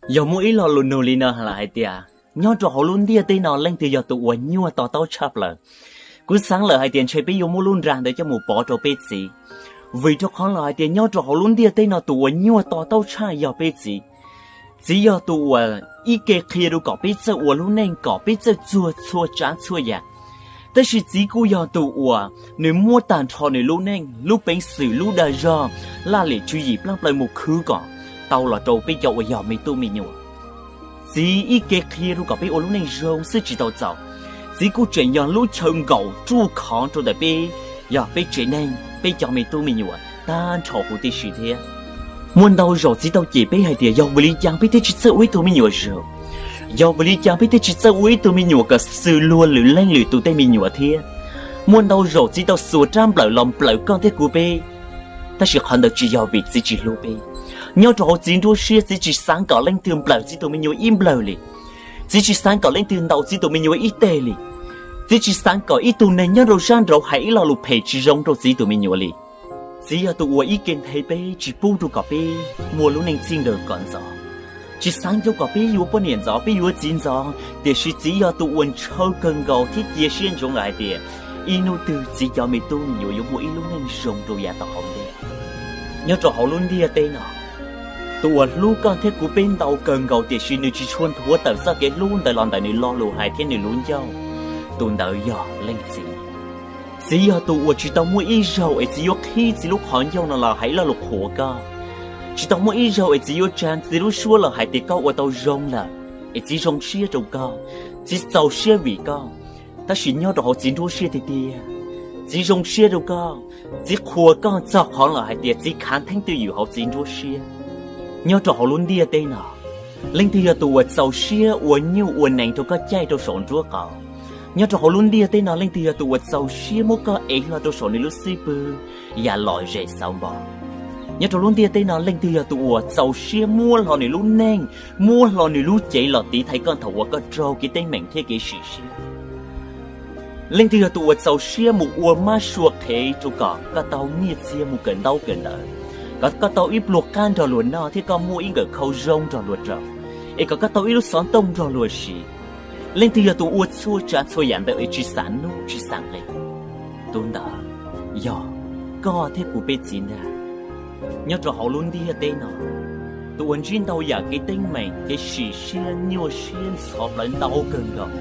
Yog muaj ib lo lus nug li no lawm hais tias, nyob rau hauv lub ntiaj teb no leej twg yog tus uas nyuaj to taub tshaj plaws? Kuv xaav lawm hais tias ntshe peb yuav muab lub nra ntawd coj mus pov rau peb txiv, vim rau qhov lawm hais tias nyob rau hauv lub ntiaj teb no tus uas nyuaj to taub tshaj yog peb txiv. Txiv yog tus uas ib ke qhia rau kom peb txawj ua lub neej, kom peb txawj txuag txhua tsav txhua yam. Tab sis txiv kuj yog tus uas nws muab tag nrho nws lub neej, lub peev xwm, lub dag zog, laj lim tswv yim plab plaws mus khwv kom tau los rau peb cov uas yog me tub me nyuam. Txiv ib ke qhia rau kom peb ua lub neej zoo xwb tsis tau txaus, txiv kuj tseem yog lub chaw nkaum ruaj khov rau ntawm peb, yog peb tsev neeg, peb cov me tub me nyuam tag nrho huv tib si thiab. Muaj ntau zaus txiv tau cem peb hais tias yog vim li cas peb thiaj tsis txawj ua ib tug me nyuam zoo, yog vim li cas peb thiaj tsis txawj ua ib tug me nyuam kom xws luag lwm leej lwm tus tej me nyuam thiab. Muaj ntau zaus txiv tau xuas rab nplawm los nplawm koj thiab kuv peb, tab sis qhov ntawd tsis yog vim txiv tsis hlub peb. Nyob rau hauv txiv nruab siab txiv tsis xav kom leej twg nplawm txiv tus me nyuam ib nplawg li. Txiv tsis xav kom leej twg ntaus txiv tus me nyuam ib teg li. Txiv tsis xav kom ib tug neeg nyob rau sab nraud hais ib lo lus phem tsis zoo rau txiv tus me nyuam li. Txiv yog tus uas ib ke nthe peb tsis pub rau kom peb muaj lub neej txij nkawm kom ntxov. Tsis xav nco kom peb yuav poj niam ntxov, peb yuav txiv ntxov, tiam sis txiv yog tus uas ntshaw kawg nkaus thiab cia siab ntsoov lawm hais tias ib hnub twg txiv cov me tub me nyuam yuav muaj ib lub neej zoo rau yav tom hauv ntej. Nyob rau hauv lub ntiaj teb no, tus uas hlub koj thiab kuv peb ntau kawg nkaus tiam sis nws tsis tshua nthuav tawm txoj kev hlub ntawd los ntawm nws lo lus hais thiab nws lub ncauj, tus ntawd yog leej txiv. Txiv yog tus uas tsis tau muaj ib zaug es txiv yuav qhib txiv lub qhov ncauj no los hais ib lo lus qhuas koj. Tsis tau muaj ib zaug es txiv yuav tsa txiv lub suab los hais tias koj ua tau zoo lawm, es txiv zoo siab rau koj, txiv txaus siab vim koj. Tab sis nyob rau hauv txiv nruab siab tiag tiag, txiv zoo siab rau koj, txiv qhuas koj txog qhov los hais tias txiv khav theeb twj ywm hauv txiv nruab siab. Nyob rau hauv lub ntiaj teb no, leej twg yog tus uas txaus siab ua nyuj ua nees rau koj caij rau saum nruab qaum? Nyob rau hauv lub ntiaj teb no leej twg yog tus uas txaus siab muab koj ev hlo rau saum nws lub xib pwg yam lom zem xauv npo? Nyob rau lub ntiaj teb no leej twg yog tus uas txaus siab muab hlo nws lub neej, muab hlo nws lub cev los tiv thaiv koj thaum uas koj raug kev teeb meem thiab kev sim siab? Leej twg yog tus uas txaus siab mus ua mab sua qhev rau kom koj tau nyiaj txiag mus kawm ntaub kawm ntawv, kom koj tau ib pluag qab nrog luag noj thiab koj muaj ib nkawm khau zoo nrog luag rau, es kom koj tau ib lub xov tooj nrog luag siv? Leej twg yog tus ua txhua tsav txhua yam ntawd es tsis xam nuj tsis xam nqi? Tus ntawd yog koj thiab kuv peb txiv ntag. Nyob rau hauv lub ntiaj teb no, tus uas ntsib ntau yam kev teeb meem, kev sim siab, nyuaj siab ntxhov plawv ntau kawg nkaus,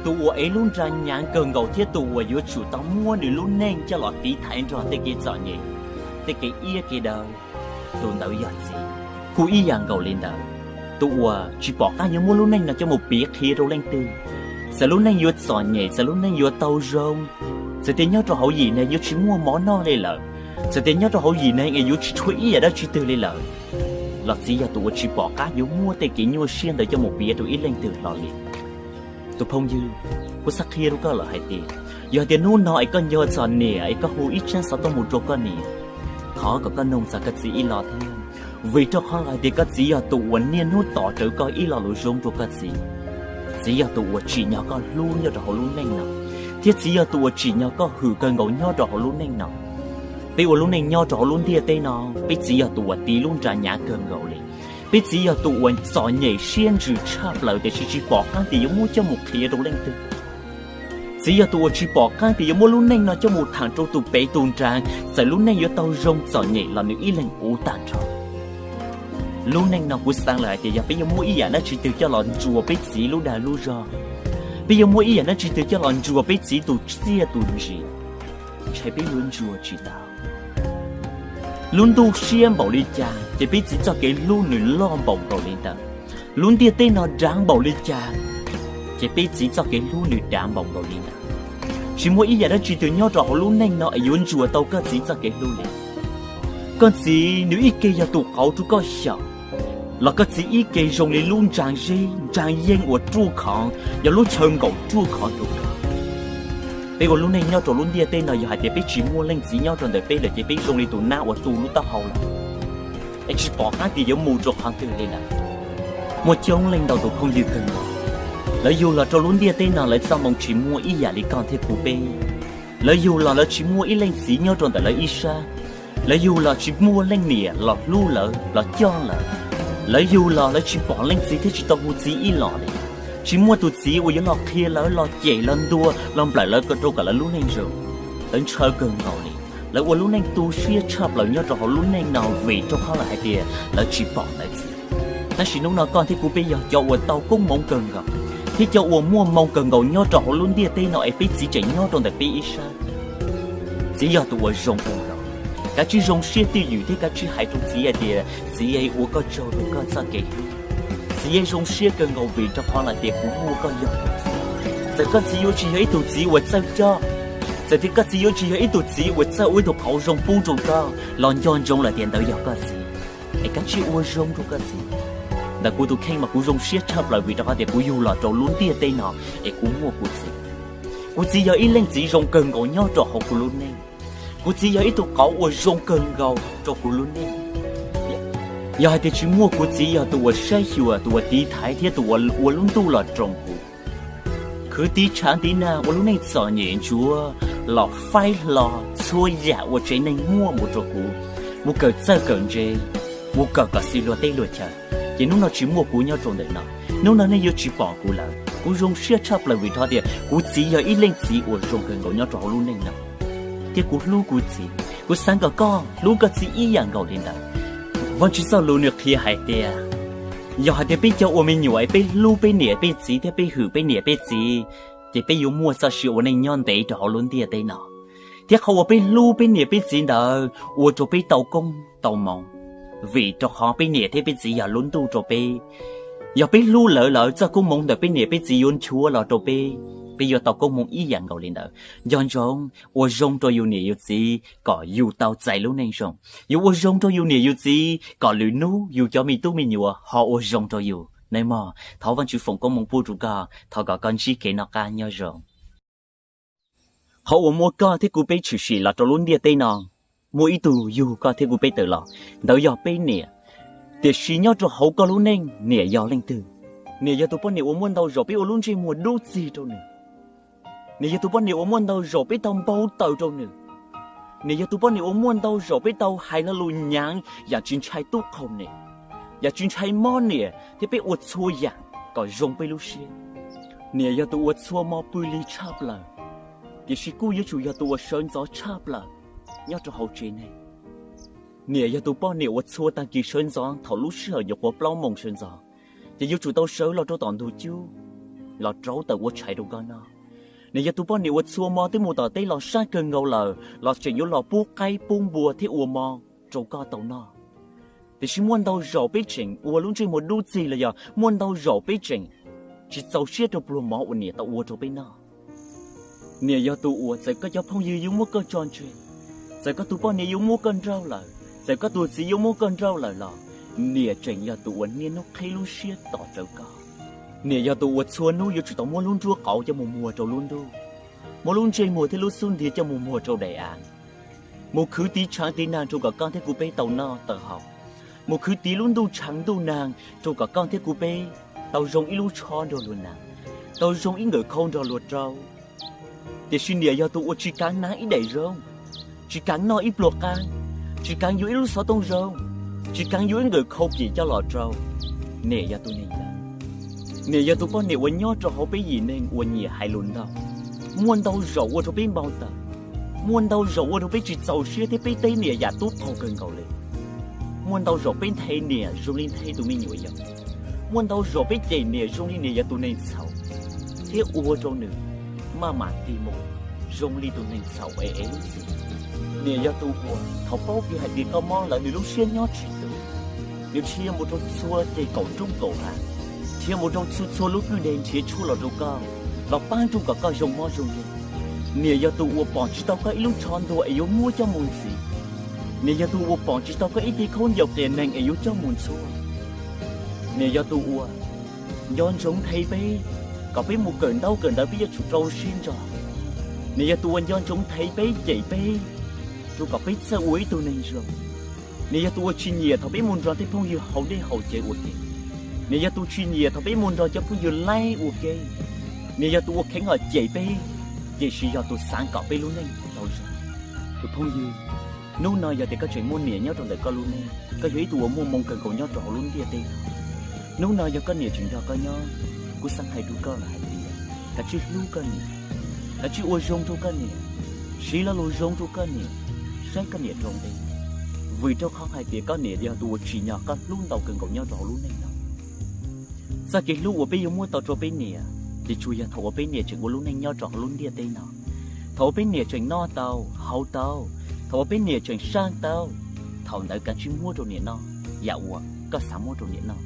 tus uas ev lub nra nyav kawg nkaus thiab tus uas yuav tsum tau muab nws lub neej coj los tiv thaiv nrog tej kev txom nyem, tej kev iab kev daw, tus ntawd yog txiv. Kuj ib yam nkaus li ntawd, tus uas tsis pom qab yuav muab lub neej no coj mus piv qhia rau leej twg, txawm lub neej yuav txom nyem, txawm lub neej yuav tau zoo, txawm tias nyob rau hauv yim neeg yuav tsis muaj mov noj li lawm, txawm tias nyob rau hauv yim neeg es yuav tsis tshuav ib yam dab tsi twg li lawm, los txiv yog tus uas tsis pom qab yuav muab tej kev nyuaj siab ntawd coj mus piav rau ib leej twg hlo li. Tus phooj ywg, kuv xav qhia rau koj lawm hais tias, yog tias hnub no es koj nco txog niam es koj hu ib tsab xov tooj mus rau koj niam, thov kom koj noog txog koj txiv ib lo thiab, vim rau qhov hais tias koj txiv yog tus uas niaj hnub tos rawv koj ib lo lus zoo rau koj txiv. Txiv yog tus uas tsim nyog koj hlub nyob rau hauv lub neej no, thiab txiv yog tus uas tsim nyog koj hwm kawg nkaus nyob rau hauv lub neej no. Peb ua lub neej nyob rau hauv lub ntiaj teb no, peb txiv yog tus uas tiv lub nra nyav kawg nkaus li. Peb txiv yog tus uas txom nyem siab ntsws tshaj plaws tiam sis tsis pom qab tias yuav muab coj mus qhia rau leej twg. Txiv yog tus uas tsis pom qab tias yuav muab lub neej no coj mus tham rau tus pem tus nrag, txawm lub neej yuav tau zoo txom nyem los nws ib leeg uv tag nrho. Lub neej no kuv xaav lawm hais tias yog peb yuav muab ib yam dab tsi twg coj los ntsuas peb txiv lub dag lub zog, peb yuav muab ib yam dab tsi twg coj los ntsuas peb txiv tus txiaj tus ntsim, ntshai peb yuav ntsuas tsis tau. Lub ntuj siab npaum li cas ces peb txiv txoj kev hlub nws loj npaum nkaus li ntawd. Lub ntiaj teb no dav npaum li cas ces peb txiv txoj kev hlub nws dav npaum nkaus li ntawd. Tsis muaj ib yam dab tsi twg nyob rau hauv lub neej no es yuav ntsuas tau koj txiv txoj kev hlub li. Koj txiv nws ib ke yog tus qauv rau koj xyaum, los koj txiv ib ke zoo li lub ntsag zeb ntsag yeej uas ruaj khov, yog lub chaw nkaum ruaj khov rau koj. Peb ua lub neej nyob rau lub ntiaj teb no yog hais tias peb tsis muaj leej txiv nyob rau ntawm peb lawm ces peb zoo li tus nab uas tu lub taub hau lawm, es tsis pom qab tias yuav mus rau qhov twg li lawm. Muaj coob leej ntau tus phooj ywg kawg nkaus, lawv yug los rau lub ntiaj teb no lawv txoj moo tsis muaj ib yam li koj thiab kuv peb. Lawv yug los lawv tsis muaj ib leej txiv nyob rau ntawm lawv ib sab. Lawv yug los tsis muaj leej niam los hlub lawv los coj lawv. Lawv yug los lawv tsis pom leej txiv thiab tsis tau hu txiv ib los li. Tsis muaj tus txiv uas yuav los qhia lawv, los cem, los ntuas, los nplawm lawv rau kom lawv lub neej zoo. Lawv ntshaw kawg nkaus li. Lawv ua lub neej tu siab tshaj plaws nyob rau hauv lub neej no vim rau qhov lawv hais tias lawv tsis pom lawv txiv. Tab sis hnub no koj thiab kuv peb yog cov uas tau koob hmoov kawg nkaus, thiab cov uas muaj hmoo kawg nkaus nyob rau hauv lub ntiaj teb no es peb txiv tseem nyob rau ntawm peb ib sab. Txiv yog tus uas zoo kawg nkaus. Kav tsij zoo siab twj ywm thiab kav tsij hais rau txiv hais tias, txiv, ua koj tsaug rau koj txoj kev hlub. Txiv zoo siab kawg nkaus vim rau qhov lawm tias kuv muaj koj yog tus txiv. Txawm koj txiv yuav tsis yog ib tug txiv uas txawj coj, txawm tias koj txiv yuav tsis yog ib tug txiv uas txawj ua ib tug qauv zoo pub rau koj los nco ntsoov lawm tias ntawd yog koj txiv. Es kav tsij ua zoo rau koj txiv. Ntawm kuv tus kheej mas kuv zoo siab tshaj plaws vim rau qhov tias kuv yug los rau lub ntiaj teb no es kuv muaj kuv txiv. Kuv txiv yog ib leej txiv zoo kawg nkaus nyob rau hauv kuv lub neej. Kuv txiv yog ib tug qauv uas zoo kawg nkaus rau kuv lub neej. Yog hais tias tsis muaj kuv txiv yog tus uas saib xyuas, tus uas tiv thaiv thiab tus uas ua lub ntuj los roos kuv, khwv tiv tshav tiv nag ua lub neej txom nyem ntsuav los faib hlo txhua yam uas tsev neeg muaj mus rau kuv, mus kawm txawj kawm ntse, mus kawm kom xis luag teb luag chaw, ces hnub no tsis muaj kuv nyob rau ntawm no. Hnub no nej yuav tsis pom kuv lawm. Kuv zoo siab tshaj plaws vim rau tias kuv txiv yog ib leej txiv uas zoo kawg nkaus nyob rau hauv lub neej no. Thiab kuv hlub kuv txiv, kuv xav kom koj hlub koj txiv ib yam nkaus li ntawd. Vaajtswv txoj lus nws qhia hais tias, yog hais tias peb cov ua me nyuam es peb hlub peb niam peb txiv thiab peb hwm peb niam peb txiv, ces peb yuav muaj txoj sia ua neej nyob ntev rau hauv lub ntiaj teb no. Thiab qhov uas peb hlub peb niam peb txiv ntawd ua rau peb tau koob tau hmoov, vim rau qhov peb niam thiab peb txiv yog lub ntuj rau peb. Yog peb hlub lawv, lawv txoj koob hmoov ntawm peb niam peb txiv yuav nchuav los rau peb, peb yuav tau koob hmoov ib yam nkaus li ntawd. Nco ntsoov ua zoo rau yus niam yus txiv kom yus tau txais lub neej zoo. Yuav ua zoo rau yus niam yus txiv kom lwm hnub yus cov me tub me nyuam ho ua zoo rau yus nawb mog. Thov Vaajtswv foom koob hmoov pub rau koj, thov kom koj ntsib kev noj qab nyob zoo. Qhov uas muaj koj thiab kuv peb tshwm sim los rau lub ntiaj teb no, muaj ib tug yug koj thiab kuv peb tawm los, ntawd yog peb niam. Tiam sis nyob rau hauv koj lub neej, niam yog leej twg? Niam yog tus poj niam uas muaj ntau zaus peb ua lub ntsej muag dub txig rau nws. Niam yog tus poj niam uas muaj ntau zaus peb tau npau taws rau nws. Niam yog tus poj niam uas muaj ntau zaus peb tau hais lo lus nyaav yam tsis ntshai tub qhau niam, yam tsis ntshai mob niam thiab peb ua txhua yam kom zoo peb lub siab. Niam yog tus uas txhua hmo pw lig tshaj plaws, tiam sis kuj yuav tsum yog tus uas sawv ntxov tshaj plaws nyob rau hauv tsev neeg. Niam yog tus poj niam uas txhua tag kis sawv ntxov thaum lub sij hawm nyuam qhuav plaub moos sawv ntxov, ces yuav tsum tau sawv los rau tom ntug cub los rauv taws ua tshais rau koj noj. Niam yog tus poj niam uas txhua hmo twb mus tom teb los sab kawg nkaus lawm los tseem yuav los pub qaib pub npua thiab ua mov rau koj tau noj. Tiam sis muaj ntau zaus peb tseem ua lub ntsej muag dub txig los yog muaj ntau zaus peb tseem tsis txaus siab rau pluag mov uas niam tau ua rau peb noj. Niam yog tus uas txawm koj cov phooj ywg yuav muab koj tso tseg, txawm koj tus poj niam yuav muab koj nrauj lawm, txawm koj tus txiv yuav muab koj nrauj lawm los niam tseem yog tus uas niaj hnub qhib lub siab tos rawv koj. Niam yog tus uas txhua hnub yuav tsum tau muab lub nruab qauv coj mus muag rau lub ntuj, muab lub ntsej muag thiab lub xub ntiag coj mus muag rau daim av, mus khwv tiv tshav tiv nag rau kom koj thiab kuv peb tau noj tau haus, mus khwv tiv lub ntuj tshav ntuj nag rau kom koj thiab kuv peb tau zoo ib lub tsho nrog luag nag, tau zoo ib nkawm khau nrog luag rau. Tiam sis niam yog tus uas tsis kav nag ib daim zoo, tsis kav noj ib pluag qab, tsis kav yuav ib lub xov tooj zoo, tsis kav yuav ib nkawm khau kim coj los rau. Niam yog tus neeg ntawd. Niam yog tus poj niam uas nyob rau hauv peb yim neeg uas nyiam hais lus ntau. Muaj ntau zaus ua rau peb npau taws, muaj ntau zaus ua rau peb tsis txaus siab thiab peb teb niam yam tub qhau kawg nkaus li. Muaj ntau zaus peb nthe niam zoo li nthe tus me nyuam yaus. Muaj ntau zaus peb cem niam zoo li niam yog tus neeg txhaum, thiab ua rau nws maj mam tig mus zoo li tus neeg txhaum es ev lub txim. Niam yog tus uas thaum paub kiag hais tias koj mob lawm nws lub siab nyob tsis tus, nws dhia mus rau txhua ceg kaum roob kaum hav, dhia mus rau txhua txhua lub kwj deg nrhiav tshuaj los rau koj, los pab rau kom koj zoo mob zoo nkeeg. Niam yog tus uas pom tsis tau koj ib lub tsho ntuag es yuav muab coj mus ntxiv. Niam yog tus uas pom tsis tau koj ib ce khaub ncaws qias neeg es yuav coj mus ntxhua. Niam yog tus uas nco ntsoov nthe peb kom peb mus kawm ntaub kawm ntawv peb yuav tsum rau siab ntso. Niam yog tus uas nco ntsoov nthe peb cem peb rau kom peb txawj ua ib tug neeg zoo. Niam yog tus uas tsis nyiam thaum peb mus nrog tej phooj ywg haus dej haus cawv ua ke. Niam yog tus tsis nyiam thaum peb mus nrog cov phooj ywg laib ua ke. Niam yog tus uas kheev los cem peb, tiam sis yog tus xav kom peb lub neej tau zoo. Tus phooj ywg, hnub no yog tias koj tseem muaj niam nyob rau ntawm koj lub neej, koj yog ib tug uas muaj hmoo kawg nkaus nyob rau hauv lub ntiaj teb no. Hnub no yog koj niam tseem nrog koj nyob, kuv xav hais rau koj lawm hais tias, kav tsij hlub koj niam, kav tsij ua zoo rau koj niam, siv lo lus zoo rau koj niam, saib koj niam rau nqi, vim rau qhov hais tias koj niam yog tus uas tsim nyog koj hlub ntau kawg nkaus nyob rau hauv lub neej no. Txoj kev hlub uas peb yuav muab tau rau peb niam, ces tsuas yog thaum uas peb niam tseem ua lub neej nyob rau hauv lub ntiaj teb no. Thaum uas peb niam tseem noj tau, haus tau, thaum uas peb niam tseem saj tau, thaum ntawd kav tsij muab rau niam noj yam uas koj xav muab rau niam noj.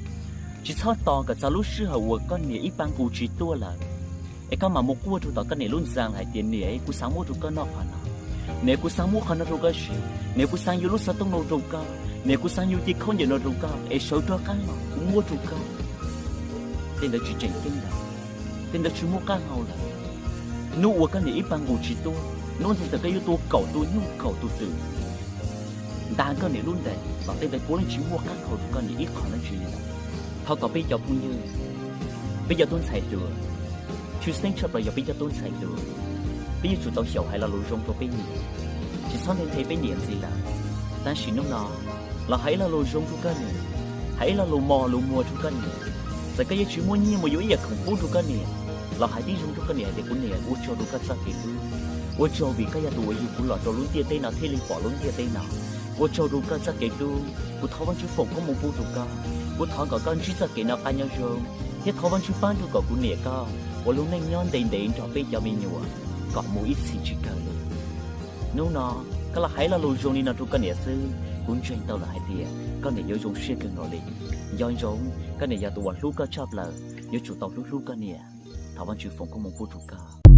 Tsis txhob tos kom txog lub sij hawm uas koj niam ib pab nqus tsis tuaj lawm, es koj mam mus quaj rau tom koj niam lub ntxa hais tias, niam, kuv xav muab rau koj noj qhov no, niam, kuv xav muab qhov no rau koj siv, niam, kuv xav yuav lub xov tooj no rau koj, niam, kuv xav yuav cev khaub ncaws no rau koj, es sawv rov qab los kuv muab rau koj. Tej ntawd tsis tseem ceeb lawm, tej ntawd tsis muaj qab hau lawm. Hnub uas koj niam ib pab nqus tsis tuaj, hnub ntawd txawm koj yuav tua kaum tus nyuj kaum tus twm, nta koj niam lub ntees los tej ntawd puav leej tsis muaj qab hau rau koj niam ib qho dab tsi li lawm. Thov kom peb cov phooj ywg, peb cov tub ntxhais hluas, tshwj xeeb tshaj plaws yog peb cov tub ntxhais hluas, peb yuav tsum tau xyaum hais lo lus zoo rau peb niam, tsis txhob nthe nthe peb niam ntxiv lawm. Tab sis hnub no los hais ib lo lus zoo rau koj niam, hais ib lo lus mos lus muag rau koj niam. Txawm koj yuav tsis muaj nyiaj mus yuav ib yam khoom pub rau koj niam, los hais tib zoo rau koj niam hais tias, kuv niam, ua tsaug rau koj txoj kev hlub, ua tsaug vim koj yog tus uas yug kuv los rau lub ntiaj teb no thiaj li pom lub ntiaj teb no. Ua tsaug rau koj txoj kev hlub, kuv thov Vajtswv foom koob hmoov pub rau koj. Kuv thov kom koj ntsib txoj kev noj qab nyob zoo, thiab thov Vajtswv pab rau kom kuv niam koj ua lub neej nyob ntev ntev nrog peb cov me nyuam kom mus ib txhis tsis kawg li. Hnub no koj los hais lo lus zoo li no rau koj niam xwb, kuv ntseeg tau lawm hais tias koj niam yuav zoo siab kawg nkaus li. Nco ntsoov, koj niam yog tus uas hlub koj tshaj plaws, yuav tsum tau hlub hlub koj niam. Thov Vajtswv foom koob hmoov pub rau koj.